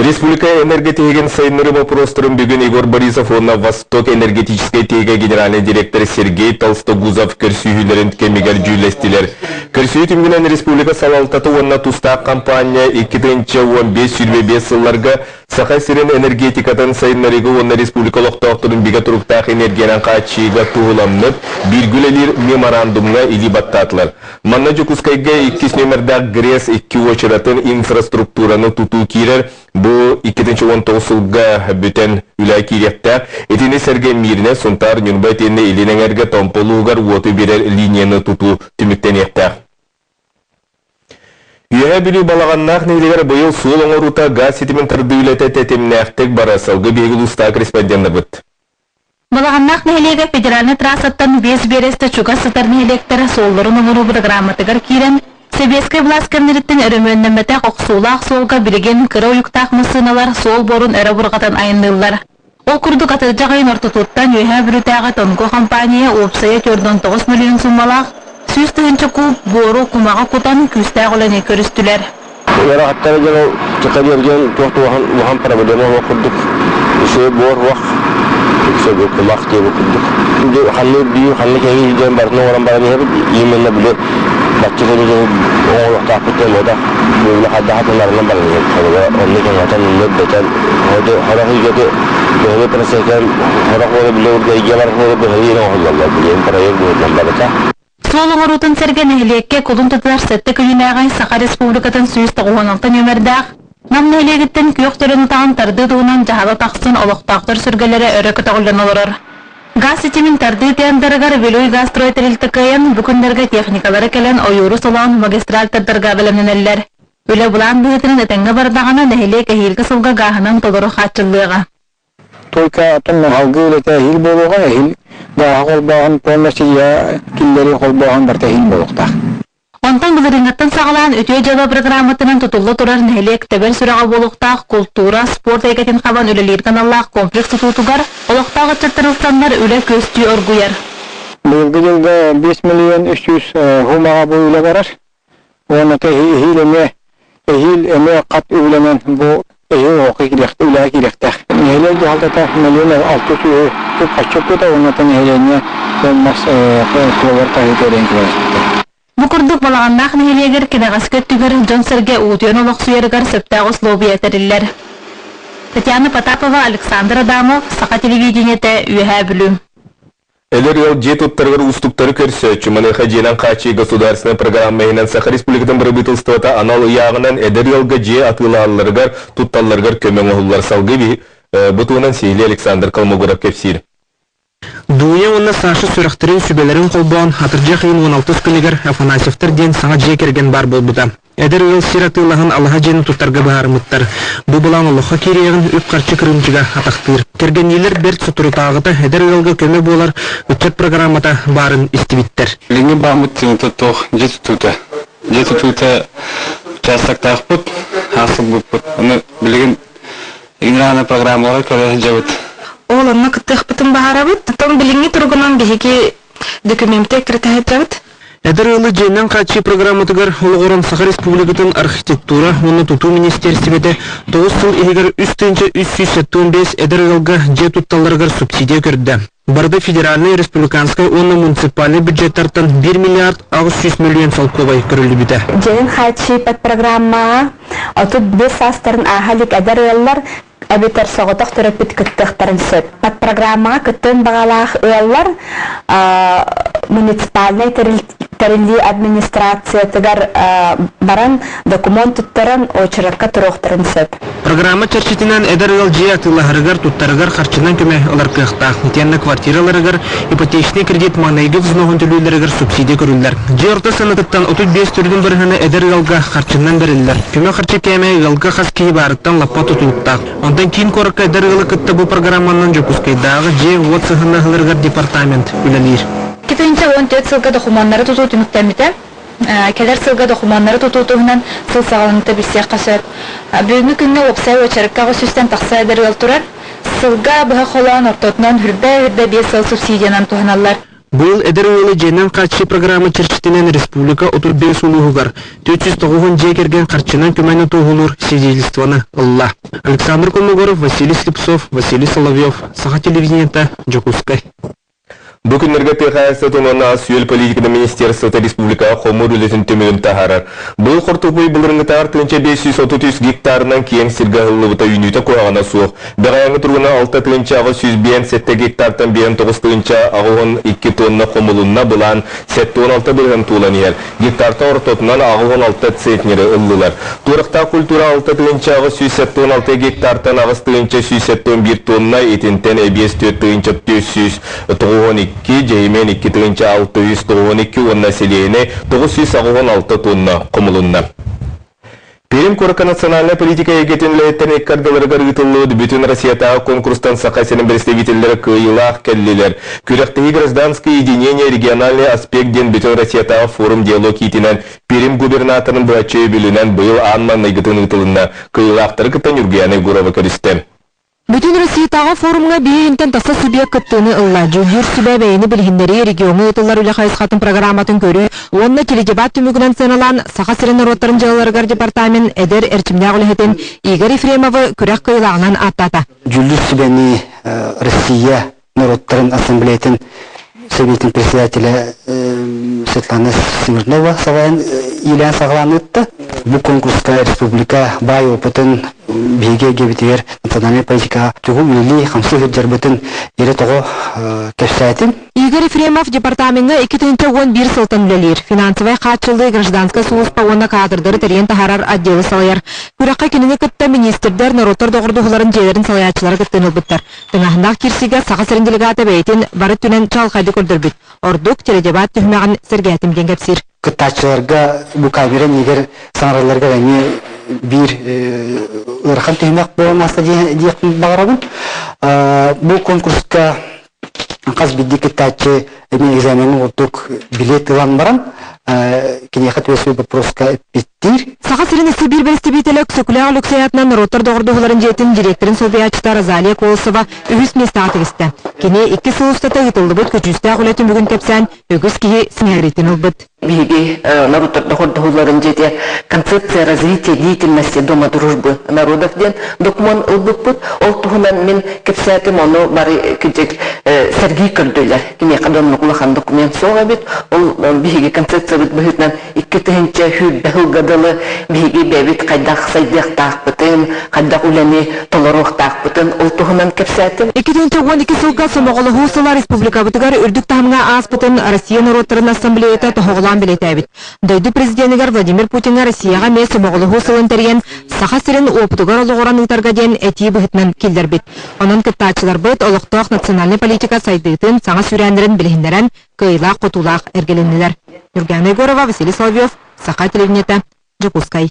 Республика энергетигин сайыннарыы боппуруостарын бүгүн Егор Борисов уонна Восток энергетическэй тиһигэ генеральнай директор Сергей Толстогузов көрсүһүүлэрин кэмигэр дьүүллэстилэр. Көрсүһүү түмүгүнэн республика салалтата уонна тустаах компания 2015-25 сылларга Саха сирин энергетикатын сайыннарыыга уонна республика олохтоохторун бигэ туруктаах энергиянан хааччыйыыга туһуламмыт бииргэ үлэлиир меморандумҥа илии баттаатылар. Манна Дьокуускайга иккис нүөмэрдээх ГРЭС икки уочаратын инфраструктураны тутуу киирэр. Бу 2019 сылга бүтэн үлэ киириэхтээх. Итини сэргэ Мииринэй, Сунтаар, Ньурба итиэннэ Илин Эҥэргэ Томпо улууһугар уоту биэрэр линияны тутуу түмүктэниэхтээх. Үөһээ Бүлүү Балаҕаннаах нэһилиэгэр быйыл суол оҥоруута газ ситимин тардыы үлэтэ тэтимнээхтик барар. Салгыы биһиги улуустааҕы корреспонденнарбыт. Балаҕаннаах нэһилиэгэ федеральнай трассаттан биэс биэрэстэ чугас сытар нэһилиэктэр суолларын оҥоруу бырагырааматыгар киирэн, сэбиэскэй былаас кэмнэриттэн өрөмүөннэммэтэх охсуулаах суолга билигин кыра уйуктаах массыыналар суол буорун өрө бурҕатан айанныыллар. Ол курдук атырдьах ыйын ортотуттан Үөһээ Бүлүүтээҕи Тонго компания уопсайа 49 мөлүйүөн суумалаах 100 000 куб буору кумаҕа кутан күүстээх үлэни көрүстүлэр. Ыарахаттара диэн ол чакадиан диэн туох да улахан улахан проблема суох курдук. Үчүгэй буор суох, үксэ кумах диэбит курдук. Ханнык дүү, ханнык эһиил диэн барытын оҥорон баран иһэбит. Именно били бачча кэмигэр оҥоруохтаахпыт диэн буотах. Быыбыла хайдах атыннарынан баран иһэбит. Холобура, оннук кэҥэтэн, оннук бэтэн, хорох үйгети быһылы процессен хорох уола биле ургайгия бар быһылы оҥоһуллаллар билигин проект быһыытынан барыта. Суол оҥоруутун сэргэ нэһилиэккэ кулун тутар сэттэ күнүнээҕи Саха Республикатын 196 нүөмэрдээх Нам нэһилиэгиттэн күөх төлөн утаҕын тардыы туһунан дьаһала тахсан олохтоохтор сүргэлэрэ өрө көтөҕүллэн олорор. Газ ситимин тардыы тендерыгар Вилюй Газстрой тэрилтэ кыайан, бу күннэргэ техникалара кэлэн ойууру солоон магистраль тардарга бэлэмнэнэллэр. Үлэ былаан быһыытынан этэҥҥэ бардаҕына, нэһилиэк эһиилги сылга гааһынан толору хааччыллыаҕа. Только оттон алгыы үлэтэ эһиил буолуоҕа, эһиил гааһы холбооһун полностью киллэрии холбооһун барыта эһиил буолуохтаах. Онтон былырыыҥҥыттан саҕалаан Үтүө дьыала программатынан тутулла турар нэһилиэк тэбэр сүрэҕэ буолуохтаах култуура, спорт эйгэтин хабан үлэлииргэ аналлаах комплекс тутуутугар олохтоох ыччаттар ылсаннар үлэ күөстүү оргуйар. Быйылгы дьылга 5 миллион 300 хумаҕа бу үлэ барар. Уонна эһиил эмиэ эһиил эмиэ хат үбүлэнэн бу эһиил оһоххо үлэҕэ киириэхтээх. Нэһилиэк дьаһалтата миллион алта сүүһү үп-харчы укпута уонна нэһилиэнньэ мас туолар таһыыта эрэйин көмөлөспүттэр. Бу курдук Балаҕаннаах нэһилиэгэр кэнэҕэски өттүгэр дьон-сэргэ уутуйан олохсуйарыгар сөптөөх услуобуйа тэриллэр. Татьяна Потапова, Александр Адамов, Саха телевидениетэ, Үөһээ Бүлүү. Эдэр ыал дьиэ туттарыгар уустуктары көрсөөччү. Маныаха дьиэнэн хааччыйыы государственнай программа иһинэн Саха Республикатын бырабыыталыстыбата анал ыйааҕынан эдэр ыалга дьиэ атыылаһалларыгар, тутталларыгар көмө оҥоһуллар. Салгыы бу туһунан сиһилии Александр Колмогоров кэпсиир. Дуня уонна Саша сүрэхтэрин сүбэлэрин холбоон, атырдьах ыйын уон алтыс күнүгэр Афанасьевтар диэн саҥа дьиэ кэргэн баар буолбута. Эдэр ыал сир атыылаһан алаһа дьиэни туттарга быһаарыммыттар. Бу былаан олоххо киириэҕин үп-харчы кырыымчыга атахтыыр. Кэргэнниилэр бэрт соторутааҕыта эдэр ыалга көмө буолар ыччат программата баарын истибиттэр. Билиҥҥи бааммыт тыыната туох дьиэ тутуута. Дьиэ тутуута участоктаахпыт, аасылбыппыт. Ону билигин генеральнай программалары көрө сылдьабыт. Ол онно кыттыахпытын баҕарабыт. Оттон билиҥҥи туругунан биһиги документы эккирэтэ сылдьабыт. Эдэр ыалы дьиэнэн хааччыы программатыгар олоҕуран Саха Республикатын архитектура уонна тутуу министиэристибэтэ тоҕус сыл иһигэр 3375 эдэр ыалга дьиэ тутталларыгар субсидия көрдө. Барыта федеральнай, республиканскай уонна муниципальнай бюджеттартан 1 миллиард 800 миллион солкуобай көрүллүбүтэ. Дьиэнэн хааччыы подпрограммаҕа 35 саастарын ааһа илик эдэр ыаллар эбэтэр соҕотох төрөппүт кыттыахтарын сөп. Подпрограммаҕа кыттыан баҕалаах ыаллар муниципальнай тэриллии администрациятыгар баран докумуон туттаран очеракка туруохтарын сөп. Программа чэрчитинэн эдэр ыал дьиэ атыылаһарыгар, туттарыгар харчынан көмө ылар кыахтаах. Итиэннэ квартираларыгар ипотечный кредит маҥнайгы взноһун төлүүллэригэр субсидия көрүллэр. Дьиэ орто сыанатыттан 35 төрдүн бырыһыана эдэр ыалга харчынан бэриллэр. Көмө харчы кээмэйэ ыалга хас киһи баарыттан лаппа тутулуктаах. Онтон киин куоракка эдэр ыалы кытта бу программанан Дьокуускайдааҕы дьиэ-уот сыһыаннаһыыларыгар департамент үлэлиир. 2014 сылга докумуоннары тутуу түмүктэммитэ. Кэлэр сылга докумуоннары тутуу туһунан сыл саҕаланыыта билсиэххэ сөп. Бүгүҥҥү күҥҥэ уопсай уочаракка аҕыс сүүстэн тахса эдэр ыал турар. Сылга быһа холоон ортотунан үрбэ-үрбэ биэс сыл субсидиянан туһаналлар. Быйыл эдэр ыалы дьиэнэн хааччыы программа чэрчитинэн республика 35 улууһугар 409 дьиэ кэргэн харчынан көмөнү туоһулуур свидетельствоны ылла. Александр Колмогоров, Василий Слепцов, Василий Соловьев, Саха телевидениета, Дьокуускай. Бу күннэргэ тыа хаһаайыстыбатын уонна ас-үөл политикатын министерствота республикаҕа хомуур үлэтин түмүгүн таһаарар. Быйыл хортуоппуй былырыҥҥытааҕар 1533 гектарынан киэҥ сиргэ аһыллыбыта үүнүүтэ куһаҕана суох. Бэҕэһээҥҥи туругунан 6 807 гектартан 59 82 тонна хомулунна, былаан 76% туолан иһэр. Гектартан ортотунан 86 центнери ыллылар. Туорахтаах культура 6 876 гектартан 8 171 тонна, итинтэн эбиэс 4492, дьэһимиэн 2692 уонна сэлиэһинэй 986 тонна хомулунна. Пермь куоракка национальнай политика эйгэтин үлэһиттэрин икки ардыларыгар ыытыллыбыт Бүтүн Россиятааҕы конкурстан Саха сирин представителлэрэ кыайыылаах кэллилэр. Күрэхтэһии «Гражданское единение. Региональный аспект» диэн Бүтүн Россиятааҕы форум диалог иитинэн Пермь губернаторын быһаччы өйөбүлүнэн быйыл аан маҥнайгытын ыытылынна. Кыайыылаахтары кытта Ньургуяна Егорова көрүстэ. Бүтүн Россиятааҕы форумҥа биһигинтэн тахса субъект кыттыыны ылла. Дьүүллүүр сүбэ бэйэни билиһиннэрии, региоҥҥа ыытыллар үлэ хайысхатын программатын көрүү уонна теледебат түмүгүнэн сыаналаан Саха сирин норуоттарын дьыалаларыгар департамент эдэр эрчимнээх үлэһитин Игорь Ефремовы күрэх кыайыылааҕынан ааттаата. Дьүүллүүр сүбэни Россия норуоттарын ассамблеятын Советын председателэ Светлана Смирнова салайан иилээн саҕалаан ыытта. Бу конкурска республика баай опытын биһиги эйгэбитигэр национальнай политикаҕа тугу үлэлии хамсыы сылдьарбытын ирэ-тоҕо кэпсээтим. Игорь Ефремов департамеҥҥа 2011 сылтан үлэлиир. Финансовай хааччыллыы гражданскай сулууспа уонна кадрдары тэрийэн таһаарар отделы салайар. Күрэххэ кинини кытта министрдэр, норуоттар доҕордоһууларын дьиэлэрин салайааччылара кыттыыны ылбыттар. Тыҥааһыннаах киирсиигэ Саха сирин делегата бэйэтин бары өттүнэн чаҕылхайдык көрдөрбүт. Ордук теледебат түһүмэҕин сэргээтим диэн кэпсиир. Кыттааччыларга бу камера иннигэр саҥаралларыгар эмиэ биир ыарахан түһүмэх буолан ааста диэхпин баҕарабын. Бу конкурска хас биирдии кыттааччы эмиэ экзаменын курдук билет ылан баран киниэхэ түбэспит боппуруоска эппиэттиир. Саха сирин өссө биир бэрэстэбиитэлэ Өксөкүлээх Өлөксөй аатынан норуоттар доҕордоһууларын дьиэтин директорын солбуйааччыта Розалия Колосова үһүс миэстэҕэ тигистэ. Кини икки сыл устата ыытыллыбыт көдьүүстээх үлэ түмүгүн кэпсээн, үгүс киһи сэҥээриитин ылбыт. Биһиги норуоттар доҕордоһууларын дьиэтэ «Концепция развития деятельности Дома дружбы народов» диэн докумуон ылбыппыт. Ол туһунан мин кэпсээтим, ону бары кырдьык сэргии көрдүлэр. Киниэхэ да оннук улахан документ суох эбит. Ол биһиги концепциябыт быһыытынан 2020 сылга дылы биһиги бэйэбит хайдах сайдыахтаахпытын, хайдах үлэни толоруохтаахпытын ол туһунан кэпсээтим. 2012 сылга Сомоҕолоһуу сыла республикабытыгар үрдүк таһымҥа ааспытын Россия норуоттарын ассамблеята тоһоҕолоон бэлиэтээбит. Дойду президенигэр Владимир Путиҥҥа Россияҕа эмиэ Сомоҕолоһуу сылын тэрийэн Саха сирин уопутугар олоҕуран ыытарга диэн этии быһыытынан киллэрбит. Онон кыттааччыларбыт олохтоох национальнай политика сайдыытын саҥа сүүрээннэрин билиһиннэрэн кыайыылаах-хотуулаах эргилиннилэр. Ньургуяна Егорова, Василий Соловьев, Саха телевидениета, Дьокуускай.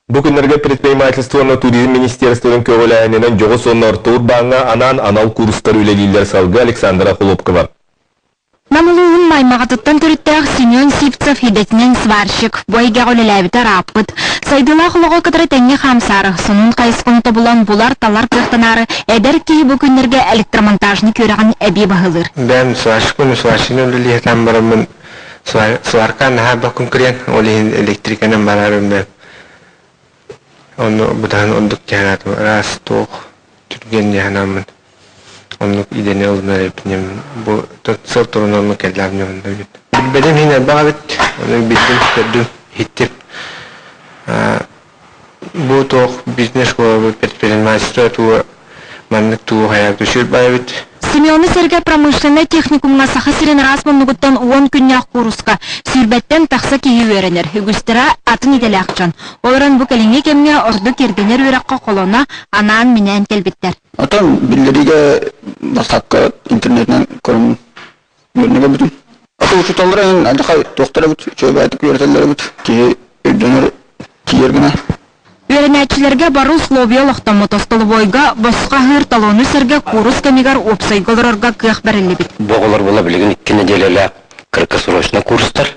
Бу күннэргэ предпринимательство уонна туризм министерствотын көҕүлээһининэн дьоҕус уонна орто урбааҥҥа анаан анал курстар үлэлииллэр салгыы Александра Хлопкова. Нам улууһун Маймаҕатыттан төрүттээх Семен Сивцев идэтинэн сварщик, бу эйгэҕэ үлэлээбитэ ырааппыт. Сайдыылаах олоҕу кытары тэҥҥэ хаамсаары, сонун хайысханы тобулан булар-талар кыахтанаары эдэр киһи бу күннэргэ электромонтажник үөрэҕин эбии баһылыыр. Бэйэм сварщикпын, сварщигынан үлэлиһэтэн бараммын сварка наһаа баккын кириэн, ол иһин электриканан барарым бэйэм. Онно бытаан ордук дьаһанаатым ыраас туох түргэн дьаһанааммын оннук идэни ылынар эбиппин бу сыл турунаммын кэллэҕим дьоһунна эбит. Билбэтим иһин элбэх эбит, ону билдим, көрдүм, иһиттим. Бу туох бизнес-школа предпринимательство тугу маннык тугу хайаабыт үчүгэй баар эбит. Семены сэргэ промышленнай техникумҥа Саха сирин араас муннугуттан 10 күннээх кууруска сүүрбэттэн тахса киһи үөрэнэр, үгүстэрэ атын идэлээх дьон. Ол эрэн бу кэлиҥҥи кэмҥэ ордук ирдэнэр үөрэххэ холоно анаан-минээн кэлбиттэр. Отон биллэриигэ бассаапка интернетинэн көрөн үөрэнэ бүтүн. Ата учууталлара эн алдьархай туохтара эбит, үчүгэйдик үөрэтэллэр эбит, киһи өйдөнөр тиийэр гына. Үөрэнээччилэргэ бары условия олохтоммут остолобуойга босхо аһыыр талону сэргэ куурус кэмигэр уопсайга олорорго кыах бэриллибит. Бу оҕолор була билигин икки нэдиэлэлээх краткосрочный курстар,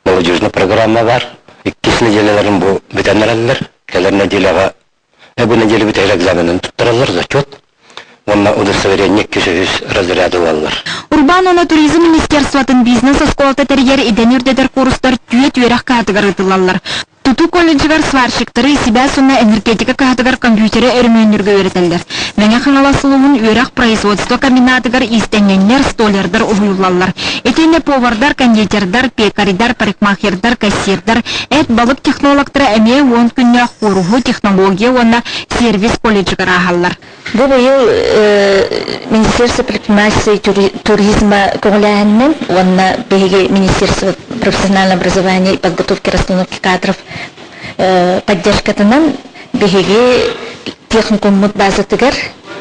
молодежный программа бар. Иккис нэдиэлэлэрин бу бүтэн эрэллэр. Кэлэр нэдиэлэҕэ бу нэдиэлэ бүтэһик экзаменын туттараллар, зачет. Уонна удостоверение иккис-үһүс разряды ылаллар. Урбаан уонна туризм министерствотын бизнес-оскуолата тэрийэр идэни үрдэтэр куурустар түөрт үөрэх кыһатыгар ыытыллаллар. Тутуу колледжыгар сварщиктары, сибээс уонна энергетика кыһатыгар компьютеры өрөмүөннүүргэ үөрэтэллэр. Мэҥэ Хаҥалас улууһун үөрэх-производство комбинатыгар иистэнньэҥнэр, столярдар уһуйуллаллар. Итиэннэ повардар, кондитердар, пекарьдар, парикмахердар, кассирдар, эт-балык технологтара эмиэ уон күннээх кууруһу, технология уонна сервис колледжыгар ааһаллар. Бу быйыл Министерство предпринимательства и туризма көҕүлээһининэн уонна биһиги Министерство профессионального образования и подготовки расстановки кадров поддержкатынан биһиги техникуммут базатыгар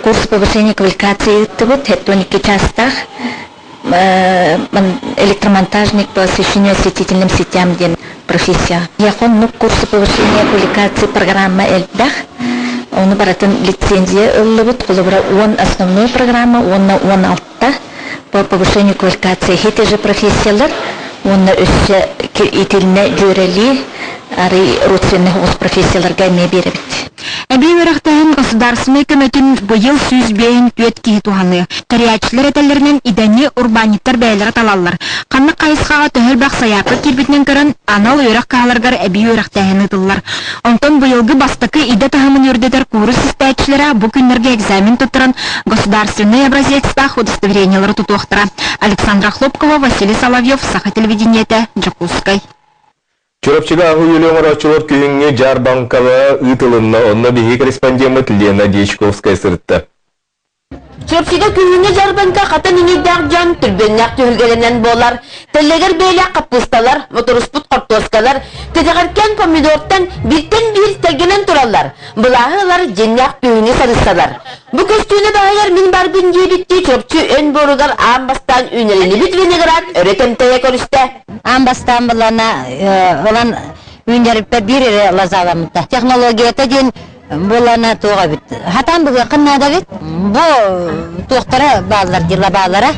курс повышения квалификации ыыттыбыт 72 чаастаах электромонтажник по освещению осветительным сетям диэн профессия. Яхон курсы повышения квалификации программа элбэх. Ону барытын лицензия ыллыбыт. Холобура он основной программа, уонна он алта по повышению квалификации хите же профессиялар, уонна өссө итилне дьүөрэлии арый родственных оҕус профессияларга эмиэ биэрэбит. Эбии үөрэхтээһин государственнай көмөтүн быйыл 154 киһи туһаныа. Тэрийээччилэр этэллэринэн идэни урбаанньыттар бэйэлэрэ талаллар. Ханнык хайысхаҕа төһө элбэх сайаапка киирбитинэн көрөн, анал үөрэх кыһаларыгар эбии үөрэхтээһин ыытыллар. Онтон быйылгы бастакы идэ таһымын үрдэтэр куурус истээччилэрэ бу күннэргэ экзамен туттаран государственнай образецтаах удостоверениелары тутуохтара. Александра Хлопкова, Василий Соловьев, Саха телевидениетэ, Дьокуускай. Чурапчыга аһы-үөлү оҥорооччулар күһүҥҥү дьаарбаҥкаҕа ыытылынна. Онно биһиги корреспондеммыт Лена Дьячковская сырытта. Чурапчыга күһүҥҥү дьаарбаҥка хатан иҥиирдээх дьон түрбүөннээх түһүлгэлэнэн буолар. Тэллэгэр бэйэлээх хаппыысталар, моторуспут хортуоскалар, кэтэҕэркээн помидортан бииртэн биир тэлгэнэн тураллар. Былааһы ылар дьиҥнээх күһүҥҥү сарыссалар. Бу көстүүнү баһыйар мин барбын диэбиттии Чурапчы өн буоругар аан бастаан үүнэриллибит виноград өрө тэмтэйэ көрүстэ. Аан бастаан былана ылан үүннэриппэр биир эрэ лазаламмыта. Технологията диэн булана туох эбит. Хатан быһыаххын наада эбит. Бу туохтара бааллар дии лабаалара.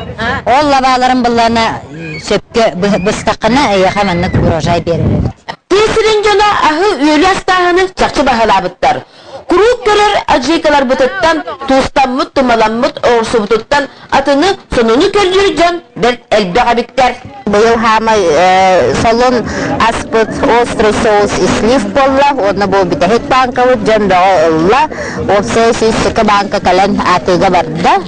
Ол лабааларын быллана сөпкө быстаххына эйиэхэ маннык урожай биэрэр эбит. Тыа сирин дьоно аһы-үөлү астааһыны чахчы баһылаабыттар. Куруук көрөр аджикаларбытыттан, туустаммыт, тумаламмыт оҕурсубутуттан атыны, сонуну көрдүүр дьон бэрт элбэх эбиттэр. Быйыл хаамай салон аспыт острый соус и слив буолла. Уонна бу бүтэһик бааҥкабыт дьон бөҕө ылла. Уопсайа сүүсчэкэ бааҥка кэлэн атыыга барда.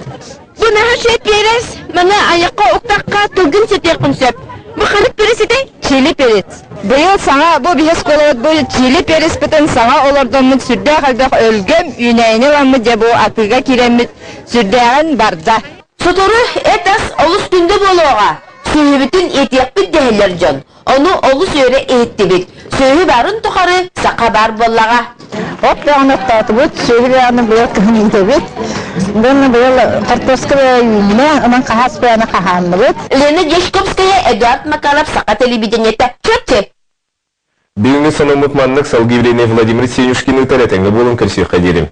Бу наһаа перец, маны айахха уктахха тылгын сэтиэххин сөп. Бу ханнык перец этэй? Чили перец. Быйыл саҥа бу биһи оскуолабыт бу чили переспитин саҥа олордоммут сүрдээх элбэх өлгөм үүнээйини ыламмыт дьэ бу атыыга киирэммит сүрдээҕин барда. Сотору эт-ас олус күндү буолуоҕа. Сүөһүбүтүн иитиэхпит дэһэллэр дьон. Ону олус үөрэ иһиттибит. Сүөһү баарын тухары саха баар буоллаҕа. От бөҕөнү оттоотубут, сүөһү бөҕөнү быйыл кыһын иитэбит. Уонна быйыл хортуоска бөҕө үүннэ, онон хаһаас бөҕөнү хаһаанныбыт. Лена Дьячковская, Эдуард Макаров, Саха телевидениетэ, Чурапчы. Бүгүҥҥү сонуммут маннык салгыы Евгений Владимир Сенюшкин ыытар этэҥҥэ буолун көрсүөххэ диэрим.